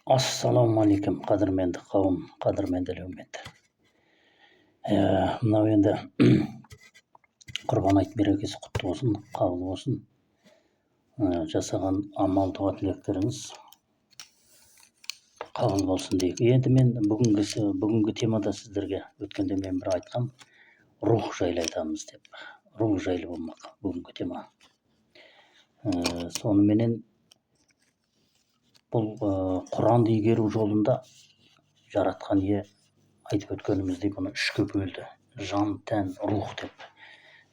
Ассалаумағалейкум, қадірменді қауым, қадірменді әлеумет! Мынау енді Құрбан айт мерекесі құтты болсын, қабыл болсын. Жасаған амал, дұға, тілектеріңіз қабыл болсын дейік. Енді мен бүгінгі темада сіздерге өткенде мен бір айтқам, рух жайлы айтамыз деп. Рух жайлы болмақ бүгінгі тема. Соныменен бұл Құранды игеру жолында Жаратқан Ие, айтып өткеніміздей, бұны үшке бөлді: жан, тән, рух деп.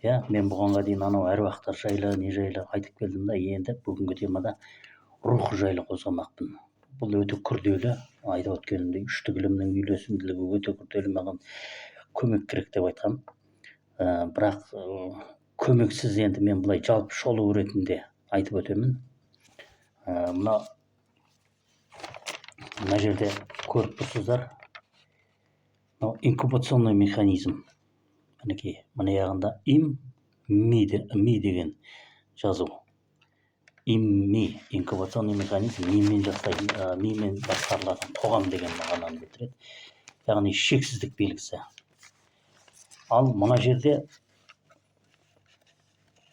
Иә, мен бұғанға дейін анау әруақтар жайлы, не жайлы айтып келдім да, енді бүгінгі темада рух жайлы қозғамақпын. Бұл өте күрделі. Айтып өткенімдей, үштік ілімнің үйлесімділігі өте күрделі, маған көмек керек деп айтқам. Бірақ көмексіз енді мен былай жалпы шолу ретінде айтып өтемін. Мына жерде көріп тұрсыздар, мынау инкубационный механизм. Мінекей, мына жағында им ми, ми деген жазу. Им ми, инкубационный механизм, мимен жасайтын, мимен басқарылатын қоғам деген мағынаны білдіреді, яғни шексіздік белгісі. Ал мына жерде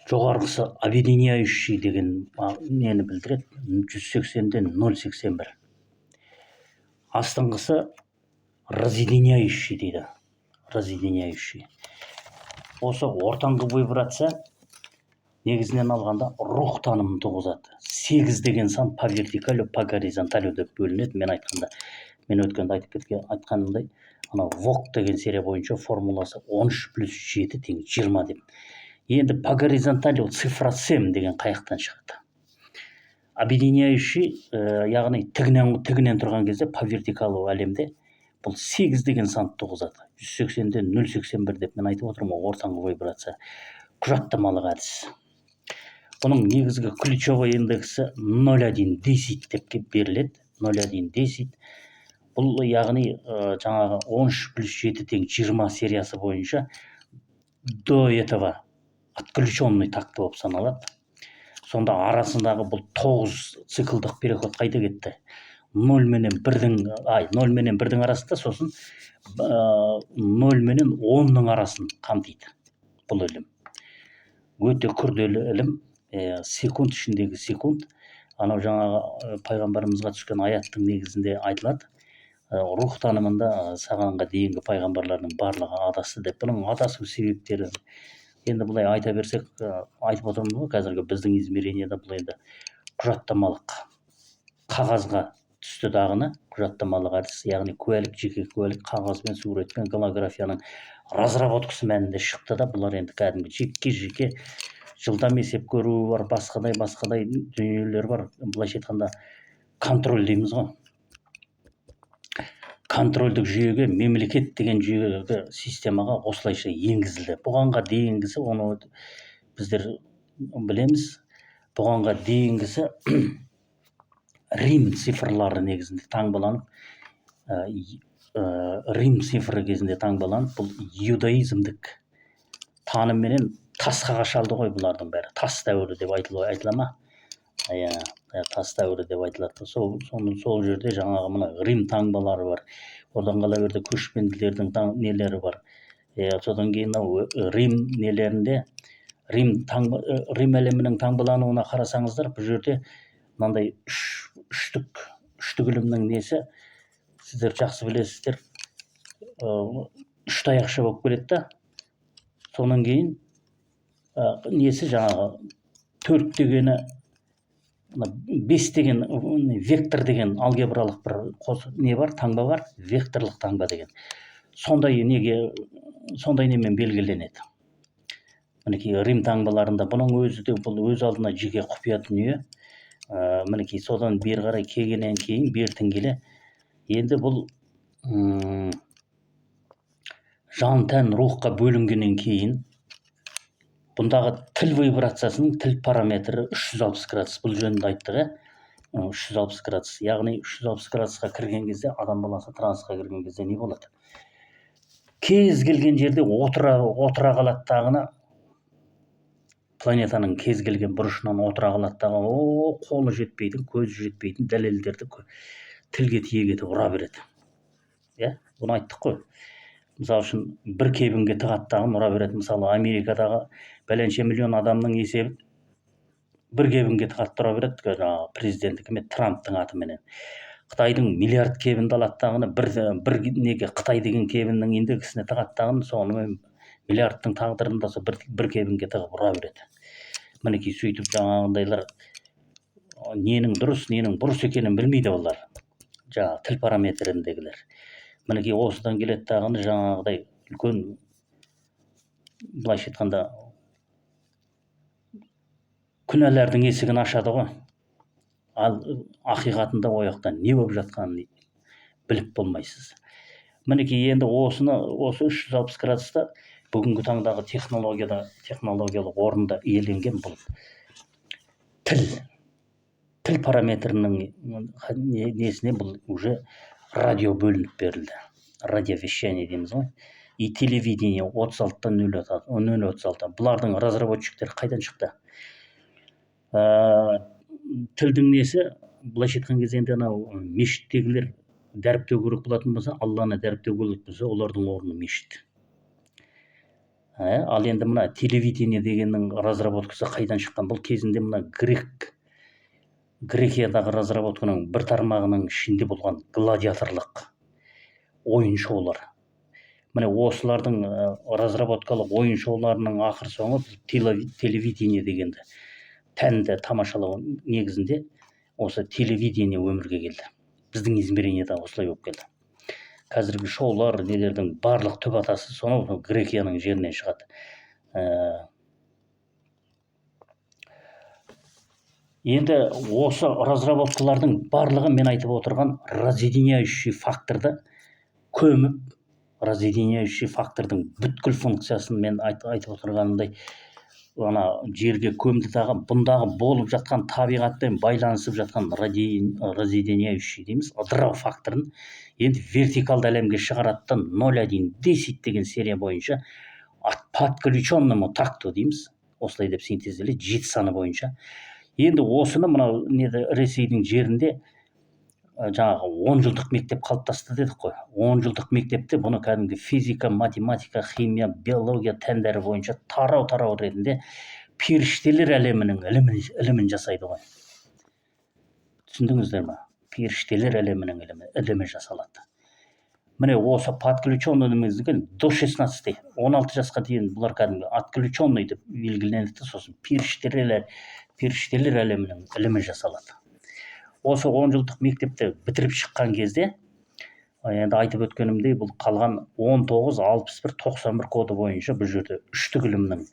жоғарғысы объединяющий деген нені білдіреді? 180-ден 0,81. Астыңғысы разъединяющий дейді, разъединяющий. Осы ортаңғы вибрация негізінен алғанда рух танымын туғызады. Сегіз деген сан по вертикалю, по горизонталю деп бөлінеді. Мен айтқанда, мен өткенде айтып кеткен, айтқанымдай, анау ВОК деген серия бойынша формуласы 13 плюс 7 тең 20 деп. Енді по горизонтали цифра 7 деген қаяқтан шығады? Объединяющий, яғни тігінен тұрған кезде, по вертикалу әлемде бұл сегіз деген санды туғызады. 180-ден 0,81 деп мен айтып отырмын ғой. Ортаңғы вибрация құжаттамалық әдіс. Бұның негізгі ключевой индексі 0,1 10 деп беріледі. 0,1 10 бұл, яғни жаңағы 13 плюс 7 тең 20 сериясы бойынша до этого отключенный такты болып саналады. Сонда арасындағы бұл тоғыз циклдық переход қайда кетті? Ноль менен бірдің, ай, ноль менен бірдің арасында, сосын ноль менен онның арасын қамтиды. Бұл ілім өте күрделі ілім. Секунд ішіндегі секунд. Анау жаңағы пайғамбарымызға түскен аяттың негізінде айтылады, рух танымында сағанға дейінгі пайғамбарлардың барлығы адасты деп. Бұның адасу себептері енді былай айта берсек, айтып отырмын ғой, қазіргі біздің измерениеда бұл енді құжаттамалық қағазға түсті дағыны, құжаттамалық әдіс, яғни куәлік, жеке куәлік, қағазбен, суретпен, голографияның разработкасы мәнінде шықты да. Бұлар енді кәдімгі жеке жеке жылдам есеп көруі бар, басқадай басқадай дүниелер бар. Былайша айтқанда, контроль дейміз ғой, контрольдік жүйеге, мемлекет деген жүйеге, системаға осылайша енгізілді. Бұғанға дейінгісі, оны біздер білеміз, бұғанға дейінгісі Рим цифрлары негізінде таңбаланып, Рим цифры кезінде таңбаланып, бұл иудаизмдік танымменен тасқа қашалды ғой. Бұлардың бәрі тас дәуірі деп айтыла ма? Иә, тас дәуірі деп айтылады. Сол, соны, сол жерде жаңағы мына Рим таңбалары бар, одан қала берді көшпенділердің нелері бар. Иә, содан кейін мынау Рим нелерінде, Рим әлемінің таңбалануына қарасаңыздар, бұл жерде мынандай үш үштік ілімнің несі, сіздер жақсы білесіздер, үш таяқша болып келеді да. Содан кейін несі, жаңағы төрт дегені, мына бес деген вектор деген алгебралық бір қос не бар, таңба бар, векторлық таңба деген. Сондай неге, сондай немен белгіленеді, мінекей, Рим таңбаларында. Бұның өзі де, бұл өз алдына жеке құпия дүние. Мінекей, содан бері қарай келгеннен кейін, бертін келе енді бұл жан, тән, рухқа бөлінгеннен кейін, бұндағы тіл вибрациясының тіл параметрі 360 градус. Бұл жөнінде айттық, иә, 360 градус. Яғни 360 градусқа кірген кезде, адам баласы трансқа кірген кезде не болады? Кез келген жерде отыра қалады дағыны, планетаның кез келген бұрышынан отыра қалады дағы, о, қолы жетпейтін, көзі жетпейтін дәлелдерді Тілге тиек етіп ұра береді, иә. Бұны айттық қой. Мысалы үшін, бір кебінге тығады дағы, ұра береді. Мысалы, Америкадағы бәленше миллион адамның есебін бір кебінге тығады, ұра береді, жаңағы президенті кім еді, Трамптың атыменен. Қытайдың миллиард кебінді алады дағыны, бір неге, Қытай деген кебіннің индексіне тығады дағыны, сонымен миллиардтың тағдырын да сол бір кебінге тығып ұра береді. Мінекей, сөйтіп жаңағындайлар ненің дұрыс, ненің бұрыс екенін білмейді олар, жаңағы тіл параметріндегілер. Мінекей, осыдан келеді дағыны, жаңағыдай үлкен, былайша айтқанда, күнәлардың есігін ашады ғой. Ал ақиқатында ол жақта не болып жатқанын біліп болмайсыз. Мінекей, енді осыны, осы 360 градуста бүгінгі таңдағы технологияда, технологиялық орында иеленген бұл тіл параметрінің несіне бұл уже радио бөлініп берілді, радиовещание дейміз ғой, и телевидение 36-да 0,36. Бұлардың разработчиктері қайдан шықты? Тілдің несі, былайша айтқан кезде, енді анау мешіттегілер дәріптеу керек болатын болса, Алланы дәріптеу керек болса, олардың орны мешіт. Ал енді мына телевидение дегеннің разработкасы қайдан шыққан? Бұл кезінде мына Грекиядағы разработканың бір тармағының ішінде болған гладиаторлық ойын шоулар. Міне, осылардың разработкалық ойын шоуларының ақыр соңы телевидение дегенді, тәнді тамашалау негізінде осы телевидение өмірге келді. Біздің измерениеде осылай болып келді. Қазіргі шоулар, нелердің барлық түп атасы сонау Грекияның жерінен шығады. Енді осы разработкалардың барлығы мен айтып отырған разъединяющий факторды көміп, разъединяющий фактордың бүткіл функциясын мен айтып отырғанымдай, ана жерге көмді дағы, бұндағы болып жатқан табиғатпен байланысып жатқан разъединяющий дейміз, ыдырау факторын енді вертикалды әлемге шығарады да, 0,1 10 деген серия бойынша от подключенному такту дейміз, осылай деп синтезделеді, жеті саны бойынша. Енді осыны мынау неде, Ресейдің жерінде жаңағы 10 жылдық мектеп қалыптасты дедік қой. 10 жылдық мектепте бұны кәдімгі физика, математика, химия, биология пәндері бойынша тарау тарау ретінде періштелер әлемінің ілімін жасайды ғой. Түсіндіңіздер ма? Періштелер әлемінің ілімі жасалады. Міне, осы подключенный деген до 16, 16 жасқа дейін бұлар кәдімгі отключенный деп белгіленеді де, сосын періштелер әлемінің ілімі жасалады. Осы 10 жылдық мектепті бітіріп шыққан кезде, енді айтып өткенімдей, бұл қалған 19, 61, 91 коды бойынша бұл жерде үштік ілімнің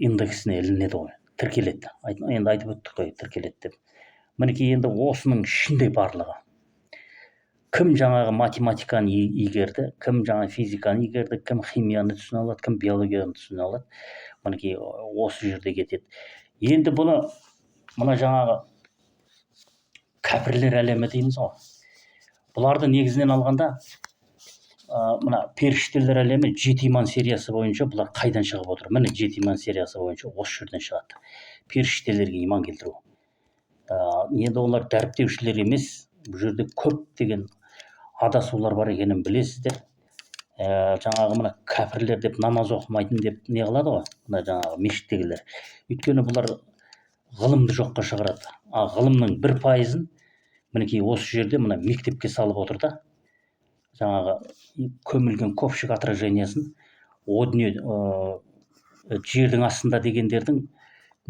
индексіне ілінеді ғой, тіркеледі. Енді айтып өттік қой, тіркеледі деп. Мінекей, енді осының ішінде барлығы, кім жаңағы математиканы игерді, кім жаңа физиканы игерді, кім химияны түсіне алады, кім биологияны түсіне алады, мінекей, осы жерде кетеді. Енді бұны мына жаңағы кәпірлер әлемі дейміз ғой, бұларды негізінен алғанда, мына періштелер әлемі, жеті иман сериясы бойынша бұлар қайдан шығып отыр? Міне, жеті иман сериясы бойынша осы жерден шығады періштелерге иман келтіру. Енді олар дәріптеушілер емес, бұл жерде көптеген адасулар бар екенін білесіздер. Жаңағы мына кәпірлер деп, намаз оқымайтын деп не қылады ғой мына жаңағы мешіттегілер. Өйткені бұлар ғылымды жоққа шығарады. А ғылымның 1%-ын, мінекей, осы жерде мына мектепке салып отыр да, жаңағы көмілген көпшік отражениясын о дүние, жердің астында дегендердің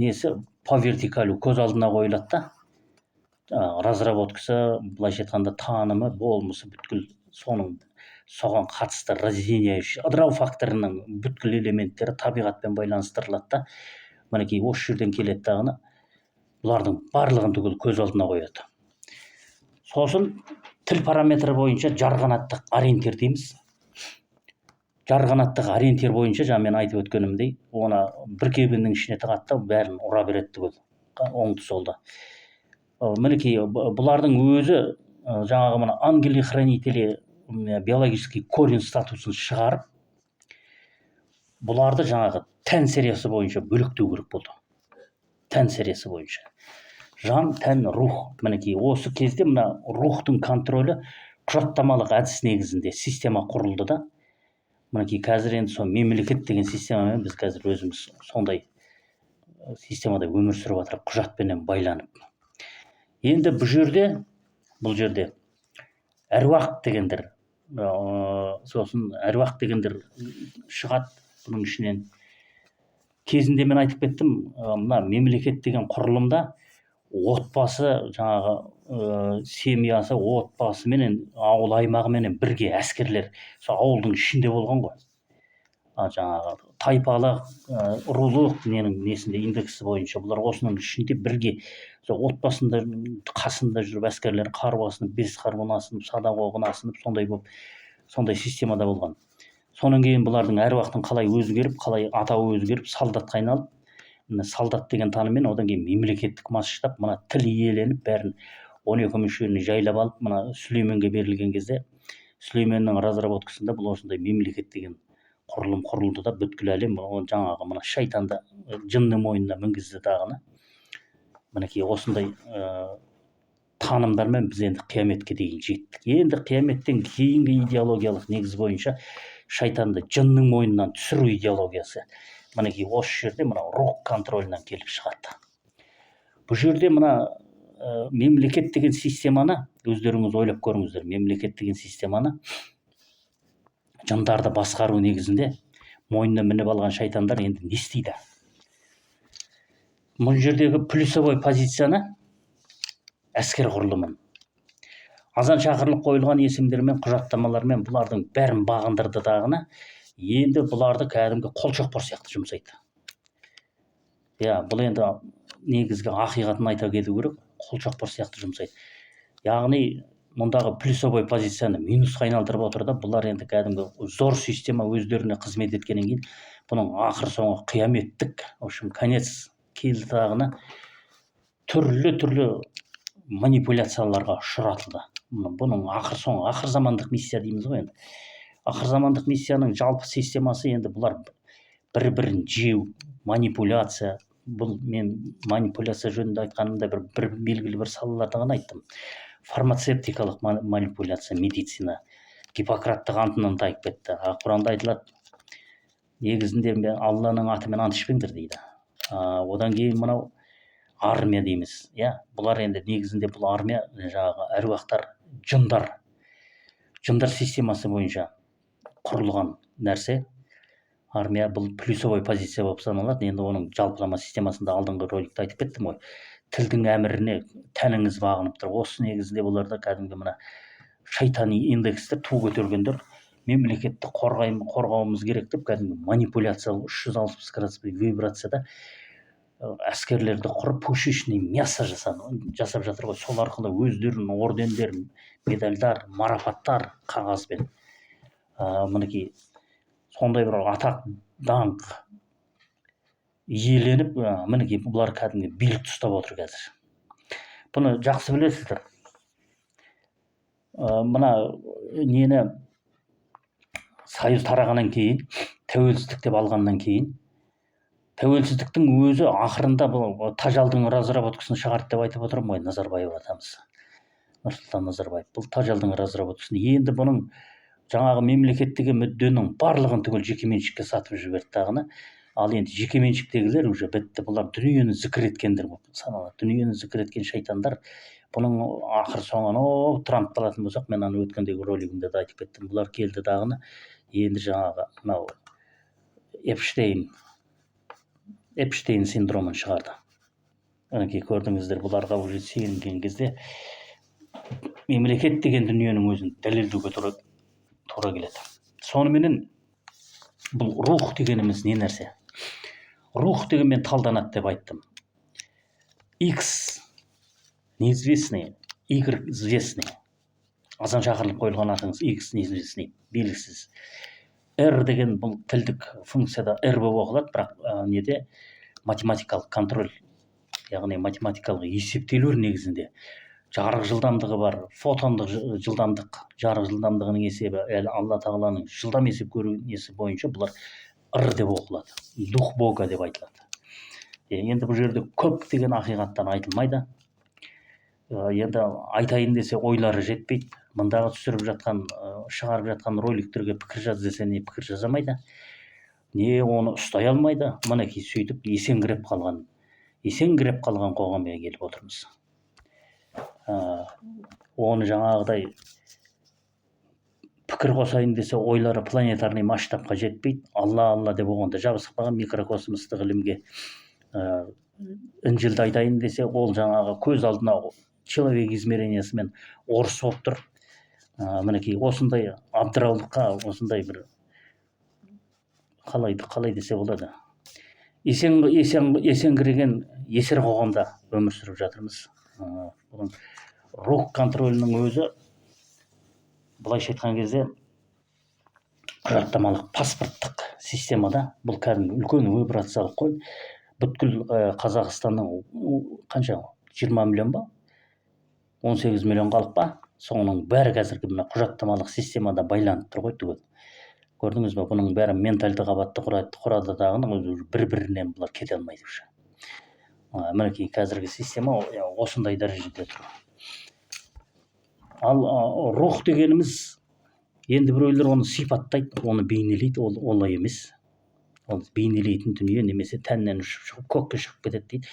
несі по вертикалю көз алдына қойылады да, жаңағы разработкасы, былайша айтқанда, танымы, болмысы, бүткіл соның, соған қатысты разъединяющий ыдырау факторының бүткіл элементтері табиғатпен байланыстырылады да. Мінекей, осы жерден келеді дағыны, бұлардың барлығын түгел көз алдына қояды. Сосын тіл параметрі бойынша жарғанаттық ориентир дейміз. Жарғанаттық ориентир бойынша жаңа мен айтып өткенімдей, оны бір кебіннің ішіне тығады да, бәрін ұра береді түгел, оңды солды. Мінекей, бұлардың өзі жаңағы мына ангелы хранители, биологический корень статусын шығарып, бұларды жаңағы тән сериясы бойынша бөлектеу керек болды. Тән сериясы бойынша Жан, тән, рух. Мінекей, осы кезде мына рухтың контролі құжаттамалық әдіс негізінде система құрылды да. Мінекей, қазір енді сол мемлекет деген системамен біз қазір өзіміз сондай системада өмір сүріп жатырмық, құжатпенен байланып. Енді бұл жерде әруақ дегендер, сосын әруақ дегендер шығады бұның ішінен. Кезінде мен айтып кеттім, мына мемлекет деген құрылымда отбасы, жаңағы семьясы, отбасыменен, ауыл аймағыменен бірге әскерлер сол ауылдың ішінде болған ғой. Жаңағы тайпалық, рулық ненің несінде, индексі бойынша бұлар осының ішінде бірге сол отбасында, қасында жүріп, әскерлер қару асынып, бес қаруын асынып, садақ оғын асынып, сондай болып, сондай системада болған. Содан кейін бұлардың әруақтың қалай өзгеріп, қалай атауы өзгеріп, солдатқа айналып, мына солдат деген таныммен, одан кейін мемлекеттік масштаб, мына тіл иеленіп, бәрін 12 мүшені жайлап алып, мына Сүлейменге берілген кезде, Сүлейменнің разработкасында бұл осындай мемлекет деген құрылым құрылды да, бүткіл әлем жаңағы мына шайтанды, жынның мойнына мінгізді дағыны. Мінекей, осындай танымдармен біз енді қияметке дейін жеттік. Енді қияметтен кейінгі идеологиялық негіз бойынша шайтанды жынның мойнынан түсіру идеологиясы, мінекей, осы жерде мынау рух контролінен келіп шығады. Бұл жерде мына мемлекет деген системаны өздеріңіз ойлап көріңіздер. Мемлекет деген системаны жындарды басқару негізінде мойнына мініп алған шайтандар енді не істейді? Бұл жердегі плюсовой позицияны, әскер құрылымын, азан шақырылып қойылған есімдермен, құжаттамалармен бұлардың бәрін бағындырды дағыны, енді бұларды кәдімгі қолшоқпар сияқты жұмсайды. Иә, бұл енді негізгі ақиқатын айта кету керек, қолшоқпар сияқты жұмсайды. Яғни мұндағы плюсовой позицияны минусқа айналдырып отыр да. Бұлар енді кәдімгі зор система өздеріне қызмет еткеннен кейін, бұның ақыр соңы қияметтік, в общем, конец келді дағыны, түрлі түрлі манипуляцияларға ұшыратылды. Бұның ақыр соңы ақыр замандық миссия дейміз ғой. Енді ақыр замандық миссияның жалпы системасы енді бұлар бір бірін жеу, манипуляция. Бұл мен манипуляция жөнінде айтқанымда бір белгілі бір салаларда ғана айттым. Фармацевтикалық манипуляция, медицина, Гиппократтық антынан тайып кетті. А Құранда айтылады негізінде, «Алланың атымен ант ішпеңдер» дейді. Одан кейін мынау армия дейміз, иә. Бұлар енді негізінде бұл армия жаңағы әруақтар, жындар системасы бойынша құрылған нәрсе. Армия бұл плюсовой позиция болып саналады. Енді оның жалпылама системасында алдыңғы роликте айтып кеттім ғой, тілдің әміріне тәніңіз бағынып тұр. Осы негізінде бұларда кәдімгі мына шайтани индекстер, ту көтергендер мемлекетті қорғауымыз керек деп, кәдімгі манипуляциялық 360 градус вибрацияда әскерлерді құрып, пушечный мясо жасап жатыр ғой. Сол арқылы өздерінің ордендер, медальдар, марапаттар қағазбен, мінекей, сондай бір атақ даңқ иеленіп, мінекей, бұлар кәдімгі билікті ұстап отыр қазір. Бұны жақсы білесіздер. Мына нені, союз тарағаннан кейін, тәуелсіздік деп алғаннан кейін, тәуелсіздіктің өзі ақырында бұл тажалдың разработкасын шығарды деп айтып отырмын ғой. Назарбаев атамыз, Нұрсұлтан Назарбаев, бұл тажалдың разработкасын, енді бұның жаңағы мемлекеттегі мүдденің барлығын түгел жекеменшікке сатып жіберді дағыны. Ал енді жекеменшіктегілер уже бітті, бұлар дүниені зікір еткендер болып саналады, дүниені зікір еткен шайтандар. Бұның ақыр соңы анау Трампты алатын болсақ, мен ана өткендегі ролигімде де айтып кеттім. Бұлар келді дағыны, енді жаңағы мынау Эпштейн синдромын шығарды. Мінекей, көрдіңіздер. Бұларға уже сенген кезде мемлекет деген дүниенің өзін дәлелдеуге тура келеді. Соныменен бұл рух дегеніміз не нәрсе? Рух дегенмен талданады деп айттым. X неизвестный, Y известный. Азан шақырылып қойылған атыңыз X неизвестный, белгісіз. R деген бұл тілдік функцияда R болып оқылады, бірақ неде, математикалық контроль, яғни математикалық есептеулер негізінде жарық жылдамдығы бар, фотондық жылдамдық, жарық жылдамдығының есебі, әлі Алла тағаланың жылдам есеп көру несі бойынша бұлар р деп оқылады, дух бога деп айтылады. Енді бұл жерде көптеген ақиқаттар айтылмайды. Енді айтайын десе, ойлары жетпейді. Мындағы түсіріп жатқан, шығарып жатқан роликтерге пікір жаз десе, не пікір жаза алмайды, не оны ұстай алмайды. Мінекей, сөйтіп есеңгіреп қалған қоғамға келіп отырмыз. Оны жаңағыдай пікір қосайын десе, ойлары планетарный масштабқа жетпейді. Алла, Алла деп оған да жабысып қалған микрокосмостық ілімге. Інжілді айтайын десе, ол жаңағы көз алдына человек измерениесімен орыс болып тұр. Мінекей, осындай абдыраулыққа, осындай бір қалай десе болады, есеңгіреген есер қоғамда өмір сүріп жатырмыз. Бұның рух контролінің өзі, былайша айтқан кезде, құжаттамалық паспорттық системада бұл кәдімгі үлкен вибрациялық қой. Бүткіл Қазақстанның қанша, 20 миллион ба, 18 миллион халық па, соның бәрі қазіргі мына құжаттамалық системада байланып тұр ғой түгел. Көрдіңіз ба, бұның бәрі ментальды қабатты құрайды, құрады дағы бір бірінен бұлар кете алмайды уже. Мінекей, қазіргі система осындай дәрежеде тұр. Ал рух дегеніміз, енді біреулер оны сипаттайды, оны бейнелейді. Ол олай емес. Ол бейнелейтін дүние немесе тәннен ұшып шығып, көкке шығып кетеді дейді.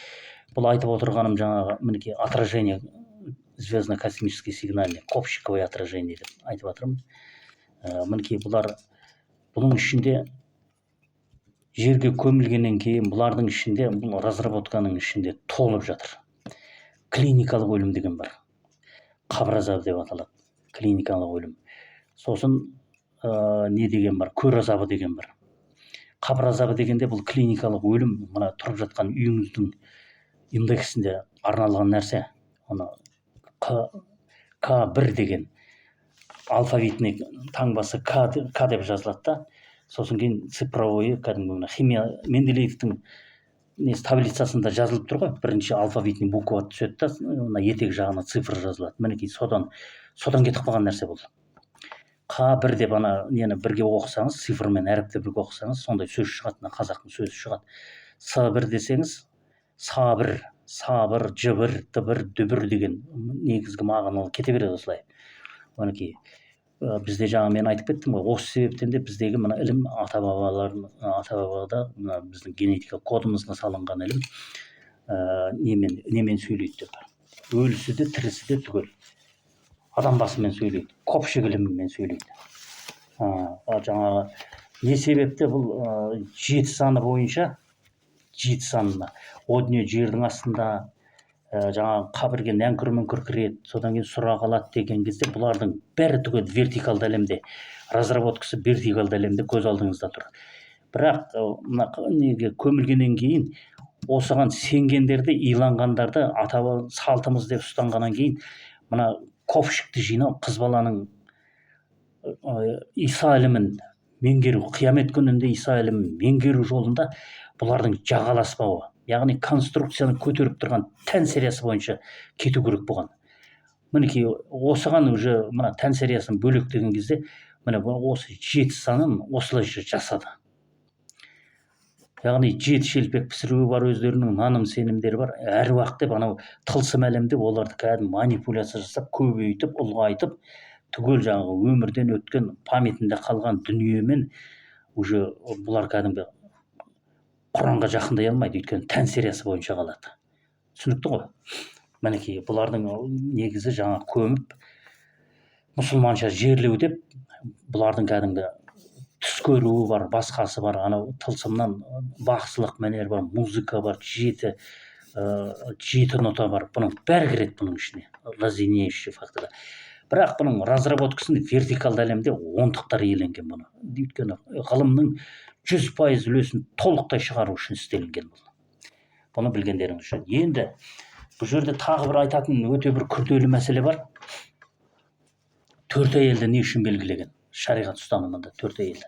Бұл айтып отырғаным жаңағы, мінекей, отражение звездно космический сигнальный, копчиковое отражение деп айтып жатырмын. Мінекей, бұлар бұның ішінде жерге көмілгеннен кейін, бұлардың ішінде, бұл разработканың ішінде толып жатыр. Клиникалық өлім деген бар, қабір азабы деп аталады клиникалық өлім. Сосын не деген бар, көр азабы деген бар. Қабір азабы дегенде, бұл клиникалық өлім мына тұрып жатқан үйіңіздің индексінде арналған нәрсе. Оны К 1 деген алфавитный таңбасы К, К деп жазылады да, сосын кейін цифровой, кәдімгі мына химия Менделеевтің несі таблицасында жазылып тұр ғой. Бірінші алфавитный буква түседі да, мына етек жағына цифр жазылады. Мінекей, содан кетіп қалған нәрсе бұл. Қ 1 деп ана нені бірге оқысаңыз, цифр мен әріпті бірге оқысаңыз, сондай сөз шығады, мына қазақтың сөзі шығады. С 1 десеңіз, сабыр, сабыр, жыбыр, тыбыр, дүбір деген негізгі мағыналы кете береді осылай. Мінекей, бізде жаңа мен айтып кеттім ғой, осы себептен де біздегі мына ілім, ата бабалар, ата бабада мына біздің генетика кодымызға салынған ілім немен сөйлейді деп, өлісі де, тірісі де түгел адам басымен сөйлейді, копчик ілімімен сөйлейді. Жаңағы не себепті бұл жеті саны бойынша, жеті санына о дүние жердің астында, жаңағы қабірге нәңкүр мүңкір кіреді, содан кейін сұрақ алады деген кезде, бұлардың бәрі түгел вертикалды әлемде, разработкасы вертикалды әлемде көз алдыңызда тұр. Бірақ мына неге көмілгеннен кейін осыған сенгендерді, иланғандарды, ата салтымыз деп ұстанғаннан кейін, мына ковшикті жинау, қыз баланың Иса ілімін меңгеру, қиямет күнінде Иса ілімін меңгеру жолында бұлардың жағаласпауы, яғни конструкцияны көтеріп тұрған тән сериясы бойынша кету керек болған. Мінекей, осыған уже мына тән сериясын бөлектеген кезде, міне, осы жеті санын осылайша жасады. Яғни жеті шелпек пісіруі бар, өздерінің наным сенімдері бар, әруақ деп анау тылсым әлемде оларды кәдімгі манипуляция жасап, көбейтіп, ұлғайтып, түгел жаңағы өмірден өткен, памятінде қалған дүниемен уже бұлар кәдімгі Құранға жақындай алмайды, өйткені тән сериясы бойынша қалады. Түсінікті ғой? Мінекей, бұлардың негізі жаңа көміп, мұсылманша жерлеу деп, бұлардың кәдімгі түс көруі бар, басқасы бар, анау тылсымнан бақсылық мәнер бар, музыка бар, жеті нота бар, бұның бәрі кіреді бұның ішіне, разъединяющий факторы. Бірақ бұның разработкасын вертикалды әлемде ондықтар иеленген бұны, өйткені ғылымның 100% үлесін толықтай шығару үшін істелінген бұл. Бұны білгендеріңіз жөн. Енді бұл жерде тағы бір айтатын өте бір күрделі мәселе бар. Төрт әйелді не үшін белгілеген шариғат ұстанымында төрт әйелді?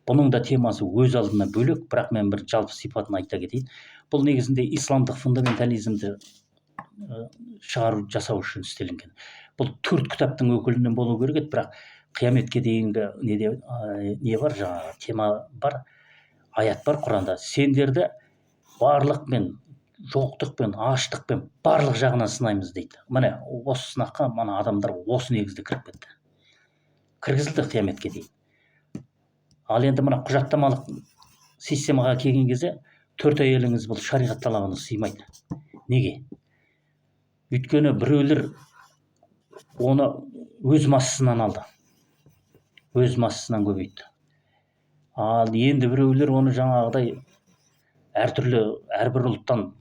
Бұның да темасы өз алдына бөлек, бірақ мен бір жалпы сипатын айта кетейін. Бұл негізінде исламдық фундаментализмді шығару, жасау үшін істелінген. Бұл төрт кітаптың өкілінен болу керек еді, бірақ қияметке дейінгі неде не бар, жаңағы тема бар, аят бар Құранда: сендерді барлық мен Жоқтықпен, аштықпен, барлық жағынан сынаймыз дейді. Міне, осы сынаққа мына адамдар осы негізде кіріп кетті, кіргізілді қияметке дейін. Ал енді мына құжаттамалық системаға келген кезде төрт әйеліңіз бұл шариғат талабына сыймайды. Неге? Өйткені біреулер оны өз массасынан алды, өз массасынан көбейтті. Ал енді біреулер оны жаңағыдай әртүрлі әрбір ұлттан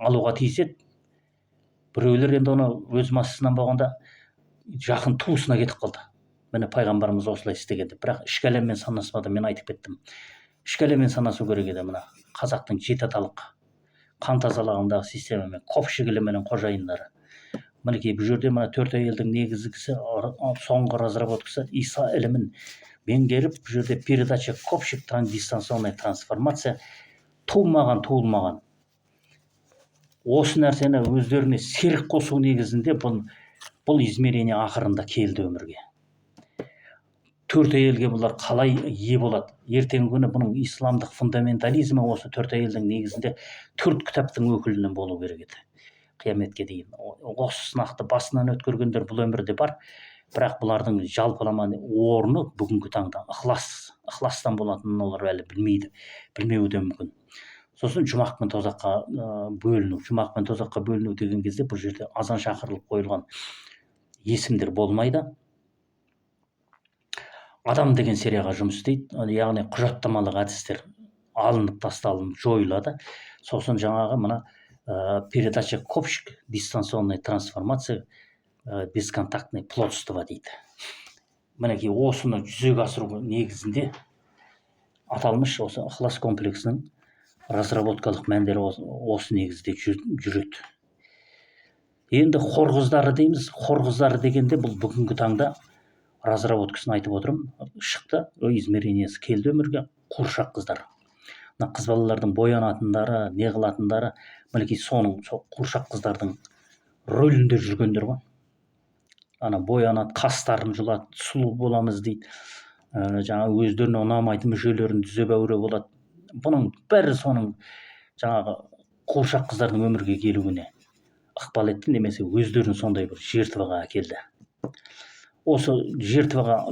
алуға тиіседі. Біреулер енді оны өз массасынан болғанда жақын туысына кетіп қалды. Міне, пайғамбарымыз осылай істеген деп. Бірақ ішкі әлеммен санаспады, мен айтып кеттім. Ішкі әлеммен санасу керек еді. Мына қазақтың жеті аталық қан тазалағындағы системамен, копшик ілімінің қожайындары. Мінекей, бұл жерде мына төрт әйелдің негізгісі, соңғы разработкасы Иса ілімін меңгеріп, бұл жерде передача копшик, дистанционная трансформация, тумаған, туылмаған осы нәрсені өздеріне серік қосу негізінде бұл измерение ақырында келді өмірге. Төрт әйелге бұлар қалай ие болады? Ертеңгі күні бұның исламдық фундаментализмі осы төрт әйелдің негізінде төрт кітаптың өкілінен болу керек еді қияметке дейін. Осы сынақты басынан өткергендер бұл өмірде бар, бірақ бұлардың жалпылама орны бүгінгі таңда ықыластан болатынын олар әлі білмейді, білмеуі де мүмкін. Сосын жұмақ пен тозаққа бөліну. Жұмақ пен тозаққа бөліну деген кезде бұл жерде азан шақырылып қойылған есімдер болмайды. Адам деген серияға жұмыс істейді, яғни құжаттамалық әдістер алынып тасталынып жойылады. Сосын жаңағы мына передача копшик, дистанционная трансформация, бесконтактный плодство дейді. Мінекей, осыны жүзеге асыру негізінде аталмыш осы ықылас комплексінің разработкалық мәндері осы негізде жүреді. Енді хор қыздары дейміз. Хор қыздары дегенде бұл бүгінгі таңда разработкасын айтып отырмын, шықты, измерениесі келді өмірге. Қуыршақ қыздар, мына қыз балалардың боянатындары, не қылатындары, мінекей, соның сол қуыршақ қыздардың рөлінде жүргендер ғой. Ана боянады, қастарын жұлады, сұлу боламыз дейді, жаңа өздеріне ұнамайтын мүшелерін түзеп әуре болады. Бұның бәрі соның жаңағы қуыршақ қыздардың өмірге келуіне ықпал етті немесе өздерін сондай бір жертваға әкелді. Осы жертваға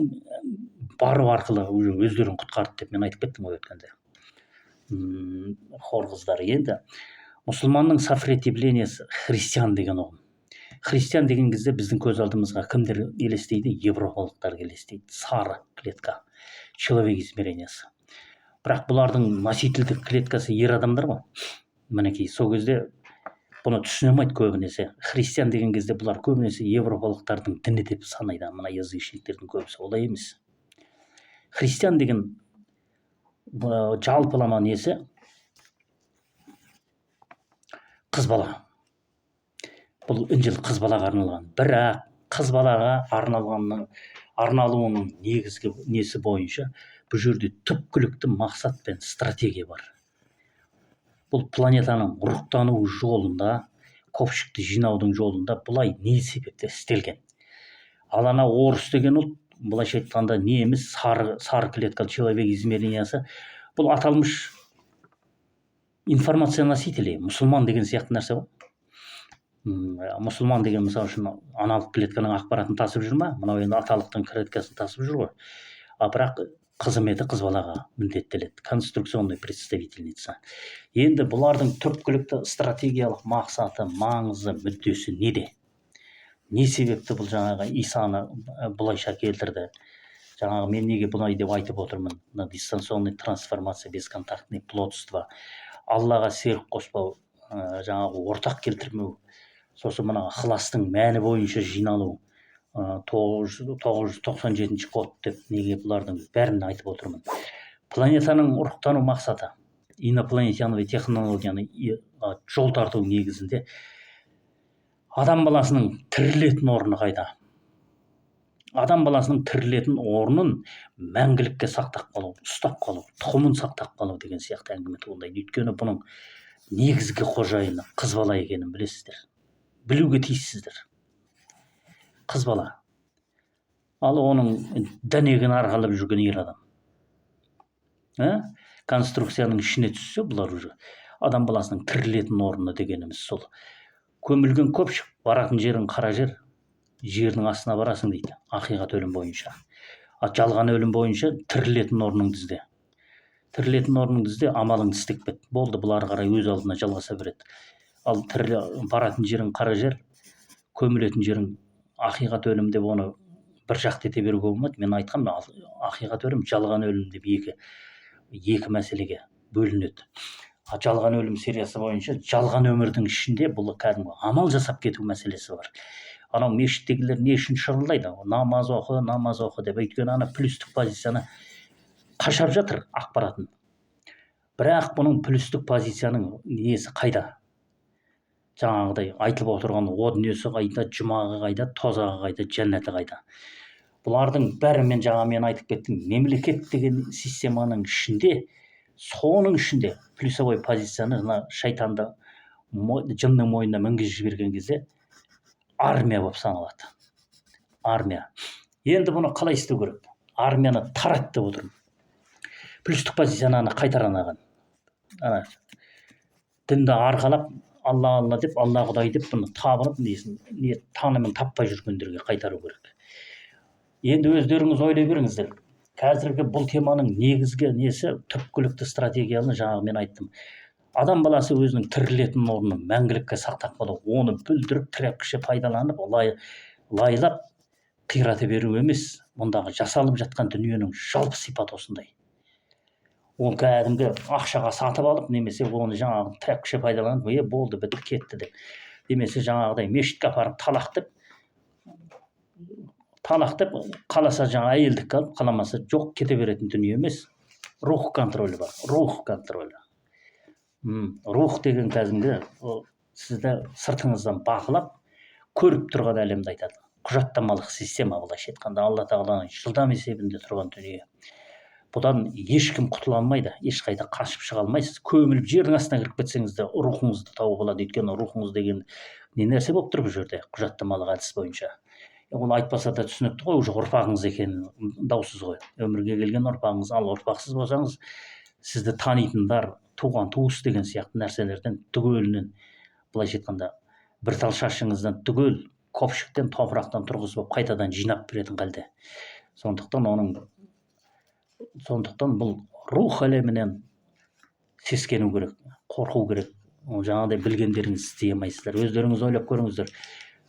бару арқылы уже өздерін құтқарды деп мен айтып кеттім ғой өткенде. Хор қыздары. Енді мұсылманның сопротивлениесі, христиан деген ұғым. Христиан деген кезде біздің көз алдымызға кімдер елестейді? Европалықтар елестейді, сары клетка, человек измерениесі. Бірақ бұлардың носительдік клеткасы ер адамдар ғой. Мінекей, сол кезде бұны түсіне алмайды көбінесе. Христиан деген кезде бұлар көбінесе европалықтардың діні деп санайды мына язычниктердің көбісі. Олай емес. Христиан деген жалпылама несі? Қыз бала. Бұл Інжіл қыз балаға арналған. Бірақ қыз балаға арналуының негізгі несі бойынша бұл жерде түпкілікті мақсат пен стратегия бар. Бұл планетаның ұрықтану жолында, көпшікті жинаудың жолында бұлай не себепті істелген? Ал ана орыс деген ұлт, былайша айтқанда неміс, сары клеткалы человек измерениясы, бұл аталмыш информация носителей, мұсылман деген сияқты нәрсе ғой. Мұсылман деген, мысалы үшін, аналық клетканың ақпаратын тасып жүр ма? Мынау енді аталықтың клеткасын тасып жүр ғой. А бірақ қызметі қыз балаға міндеттеледі, конструкционный представительница. Енді бұлардың түпкілікті стратегиялық мақсаты, маңызы, мүддесі неде? Не себепті бұл жаңағы Исаны бұлайша келтірді? Жаңағы мен неге бұлай деп айтып отырмын? Мына дистанционный трансформация, бесконтактный плодство, Аллаға серік қоспау, жаңағы ортақ келтірмеу, сосын мына ықыластың мәні бойынша жиналу, 997-код деп неге бұлардың бәрін айтып отырмын? Планетаның ұрықтану мақсаты инопланетяновый технологияны жол тарту негізінде адам баласының тірілетін орны қайда? Адам баласының тірілетін орнын мәңгілікке сақтап қалу, ұстап қалу, тұқымын сақтап қалу деген сияқты әңгіме туындайды. Өйткені бұның негізгі қожайыны қыз бала екенін білесіздер, білуге тиіссіздер. Қыз бала, ал оның дәнегін арқалап жүрген ер адам, ә? Конструкцияның ішіне түссе, бұлар уже Адам баласының тірілетін орны дегеніміз сол. Көмілген көпшік, баратын жерің қара жер, жердің астына барасың дейді ақиқат өлім бойынша. Ал жалған өлім бойынша тірілетін орныңды ізде. Тірілетін орныңды ізде, амалыңды істеп кет. Болды, бұл ары қарай өз алдына жалғаса береді. Ал тірі баратын жерің қара жер, көмілетін жерің ақиқат өлім деп оны бір жақты ете беруге болмайды. Мен айтқанмын, ақиқат өлім, жалған өлім деп екі мәселеге бөлінеді. А жалған өлім сериясы бойынша жалған өмірдің ішінде бұл кәдімгі амал жасап кету мәселесі бар. Анау мешіттегілер не үшін шырылдайды? Намаз оқы, намаз оқы деп. Өйткені ана плюстік позицияны қашап жатыр ақпаратын. Бірақ бұның плюстік позицияның несі қайда? Жаңағыдай айтылып отырған о дүниесі қайда, жұмағы қайда, тозағы қайда, жәннаты қайда? Бұлардың бәрі, мен жаңа мен айтып кеттім, мемлекет деген системаның ішінде, соның ішінде плюсовой позицияны мына шайтанды, жынның мойнына мінгізіп жіберген кезде армия болып саналады. Армия. Енді бұны қалай істеу керек? Армияны тарат деп отырмын. Плюстік позицияны ана қайтар, анаған. Ана дінді арқалап, Алла, Алла деп, Алла, Құдай деп бұны табынып, несін, не танымын таппай жүргендерге қайтару керек. Енді өздеріңіз ойлай беріңіздер. Қазіргі бұл теманың негізгі несі, түпкілікті стратегияны жаңағы мен айттым. Адам баласы өзінің тірілетін орнын мәңгілікке сақтап қалу, оны бүлдіріп, тряпкіше пайдаланып, лайлап қирата беру емес. Мұндағы жасалып жатқан дүниенің жалпы сипаты осындай. Ол кәдімгі ақшаға сатып алып, немесе оны жаңағы тряпкіше пайдаланып, е, болды, бітті, кетті деп, немесе жаңағыдай мешітке апарып талақ деп, талақ деп, қаласа жаңа әйелдікке алып, қаламаса жоқ, кете беретін дүние емес. Рух контролі бар, рух контролі. Рух деген кәдімгі ол сізді сыртыңыздан бақылап көріп тұрған әлемді айтады. Құжаттамалық система, былайша айтқанда, Алла тағаланың жылдам есебінде тұрған дүние. Бұдан ешкім құтыла алмайды, ешқайда қашып шыға алмайсыз. Көміліп жердің астына кіріп кетсеңіз де, рухыңызды тауып алады. Өйткені рухыңыз деген не нәрсе болып тұр бұл жерде құжаттамалық әдіс бойынша? Ол айтпаса да түсінікті ғой, уже ұрпағыңыз екені даусыз ғой, өмірге келген ұрпағыңыз. Ал ұрпақсыз болсаңыз, сізді танитындар, туған туыс деген сияқты нәрселерден түгелінен, былайша айтқанда, бір тал шашыңыздан түгел көпшіктен, топырақтан тұрғызып алып, қайтадан жинап беретін халде. Сондықтан бұл рух әлемінен сескену керек, қорқу керек. Ол жаңағыдай білгендеріңізді істей алмайсыздар. Өздеріңіз ойлап көріңіздер.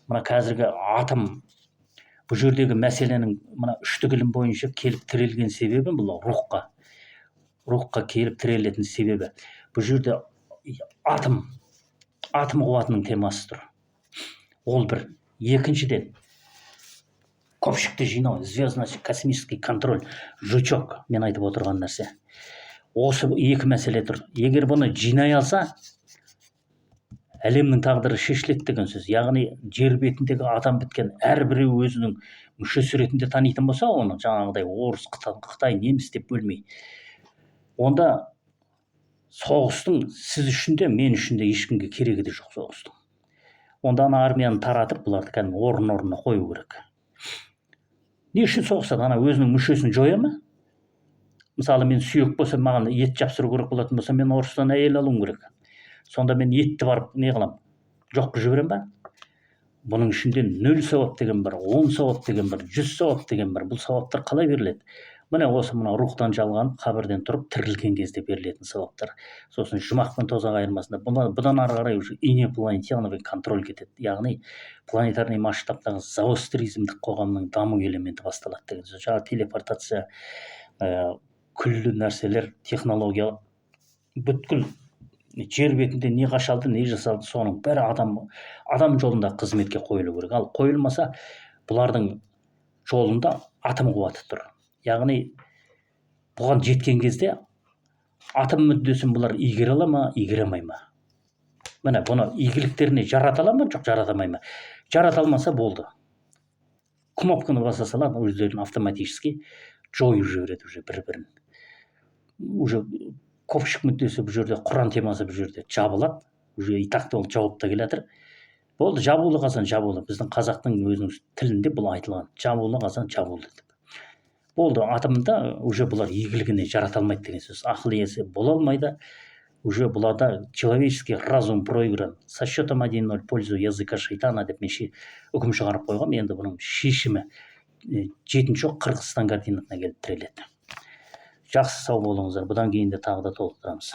Мына қазіргі атом, бұл жердегі мәселенің мына үштік ілім бойынша келіп тірелген себебі, бұл рухқа келіп тірелетін себебі, бұл жерде атом қуатының темасы тұр. Ол бір. Екіншіден, көпшікті жинау, звездно космический контроль, жучок, мен айтып отырған нәрсе. Осы екі мәселе тұр. Егер бұны жинай алса, әлемнің тағдыры шешіледі деген сөз. Яғни жер бетіндегі адам біткен әрбіреу өзінің мүшесі ретінде танитын болса, оны жаңағыдай орыс, қытай, неміс деп бөлмей, онда соғыстың сіз үшін де, мен үшін де, ешкімге керегі де жоқ соғыстың. Онда ана армияны таратып, бұларды кәдімгі орын орнына қою керек. Не үшін соғысады? Ана өзінің мүшесін жоя ма? Мысалы, мен сүйек болса, маған ет жапсыру керек болатын болса, мен орыстан әйел алуым керек. Сонда мен етті барып не қыламын, жоқ қылып жіберемін ба? Бұның ішінде нөл сауап деген бар, 10 сауап деген бар, 100 сауап деген бар. Бұл сауаптар қалай беріледі? Міне, осы мына рухтан жалғанып, қабірден тұрып тірілген кезде берілетін сауаптар. Сосын жұмақ пен тозақ айырмасында бұдан ары қарай уже инопланетяновый контроль кетеді, яғни планетарный масштабтағы зоостризмдік қоғамның даму элементі басталады деген сөз. Жаңағы телепортация, күллі нәрселер, технология, бүткіл жер бетінде не қашалды, не жасалды, соның бәрі адам жолында қызметке қойылу керек. Ал қойылмаса, бұлардың жолында атом қуаты тұр. Яғни бұған жеткен кезде атом мүддесін бұлар игере ала ма, игере алмай ма? Міне, бұны игіліктеріне жарата ала ма, жоқ, жарата алмай ма? Жарата алмаса, болды, кнопканы баса салады, өздерін автоматически жойып жібереді уже бір бірін. Уже көпшік мүддесі бұл жерде, құран темасы бұл жерде жабылады уже. И так ол жауып та келе жатыр. Болды, жабулы қазан жабулы. Біздің қазақтың өзінің тілінде бұл айтылған: жабулы қазан жабулы деп. Болды, атомда уже бұлар игілігіне жарата алмайды деген сөз. Ақыл иесі бола алмайды. Уже бұларда человеческий разум проигран со счетом 1-0 в пользу языка шайтана деп мен үкім шығарып қойғанмын. Енді бұның шешімі жетінші оқ Қырғызстан координатына келіп тіреледі. Жақсы, сау болыңыздар. Бұдан кейін де тағы да толықтырамыз.